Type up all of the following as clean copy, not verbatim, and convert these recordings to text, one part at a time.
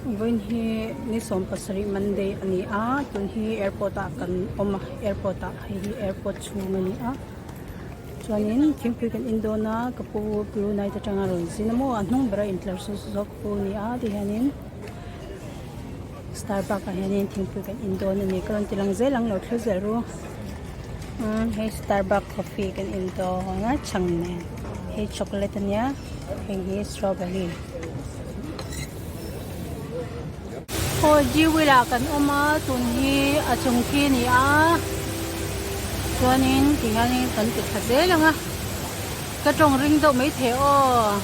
Vawiin hi ni 17 Monday a ni a tun hi airport ah kan awm a airport ah hei hi airport chhung a ni a chuanin thingpui kan in dawn a ka pu blue night atanga rawn zin a maw a hnung bera intlar saw zawk pu a ni a tihianin Starbucks ah hianin thingpui kan in dawn a ni ka rawn ti lang zel ang lo thlir zel ru umm hei Starbucks coffee kan in dawn a chhang nen hei chocolate ania hei hi strawberry aw G wheel ah kan awm a tun hi a chung khi a ni a chuanin ti hianin kan ti thla zel ang a ka tawng ring deuh maithei aw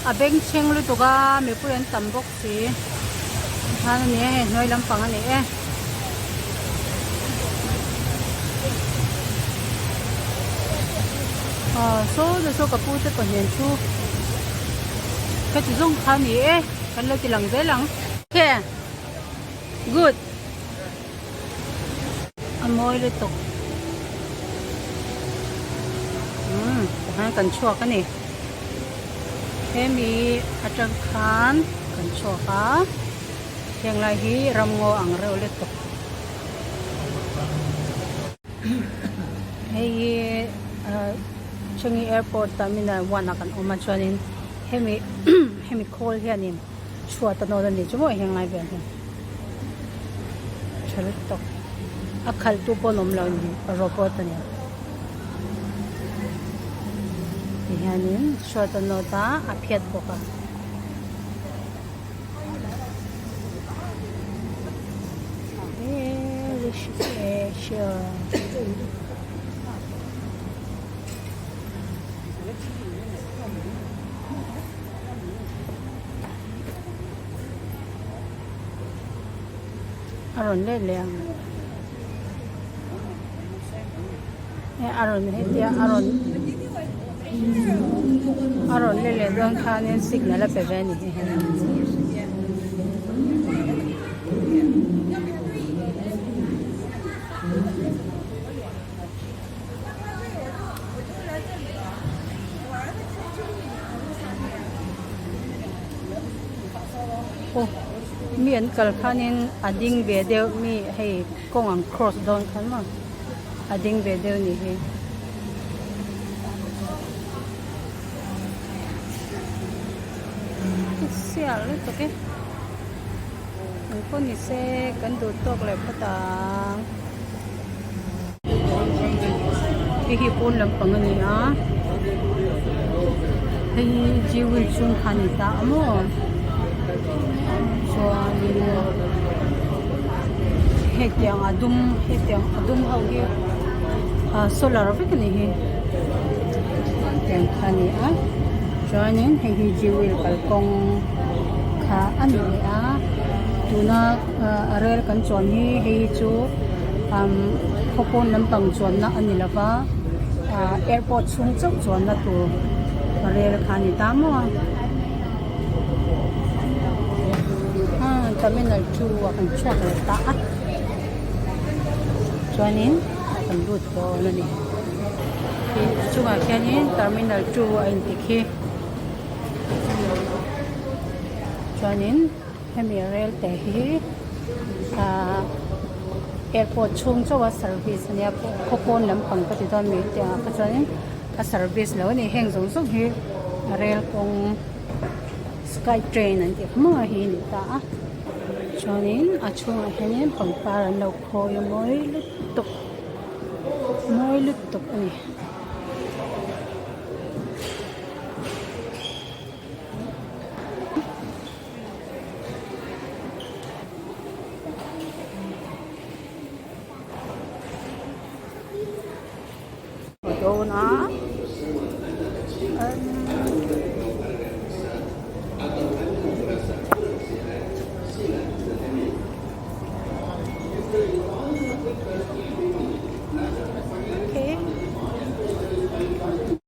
a bengchheng lutuk a mipui an tam bawk. Si tikhan a ni e hei hnuai lampang a ni e. Aw saw te saw ka pu te pahnih an thu ka ti zawng kha a ni e kan lo ti lang zel ang. Okay good a mawi lutuk umm tikhan kan chhuak a ni. Hemi atang khan kan chhuak a heng lai hi ramngaw ang reuh lutuk hei hi ah Changi airport terminal one ah kan awm a chuanin hemi hemi khawl hianin chhuat a nawn a ni chu maw heng lai vel hi tha lutuk a khalh tu pawh an awm lo a ni robot a ni. Tihianin chhuat a nawt a a phiat bawk a. Very special. A rawn let leh ang. He a rawn hetia a rawn a rawn let leh dawn khanin signal a pe ve a ni hi hei. Aw mi an kal khanin a ding ve deuh mi hei kawng an cross dawn khan maw a ding ve deuh ni hi. Sial lutuk e engpawh ni se kan duh tawk leh phawt ang. Hei hi pawn lampang a ni a hei hi jewel chhung kha a ni ta a maw chuanin hetiang a dum hetiang a dum ho hi ah solar vek a ni hi tiang kha a ni a chuanin hei hi jewel kalkawng kha a ni leh a tuna ah rel kan chuan hi hei hi chu. Umm khaw pawn lampang chuanna a ni lova ah airport chhung chauh chuanna tur rel kha a ni ta maw a ah terminal 2 ah kan chhuak leh ta a chuanin kan lut dawn a ni khi a chungah khianin terminal 2 a inti khi chuanin. Hemi rel te hi ahh airport chhung chauh a service ania khaw pawn lampang ka ti dawn mai tih ah kha chuanin a service lo a ni heng zawng zawng hi rel kawng sky train an tih hma hi a ni ta a chuanin a chhungah hianin pangpar an lo khawi a mawi lutuk mawi lutuk a ni.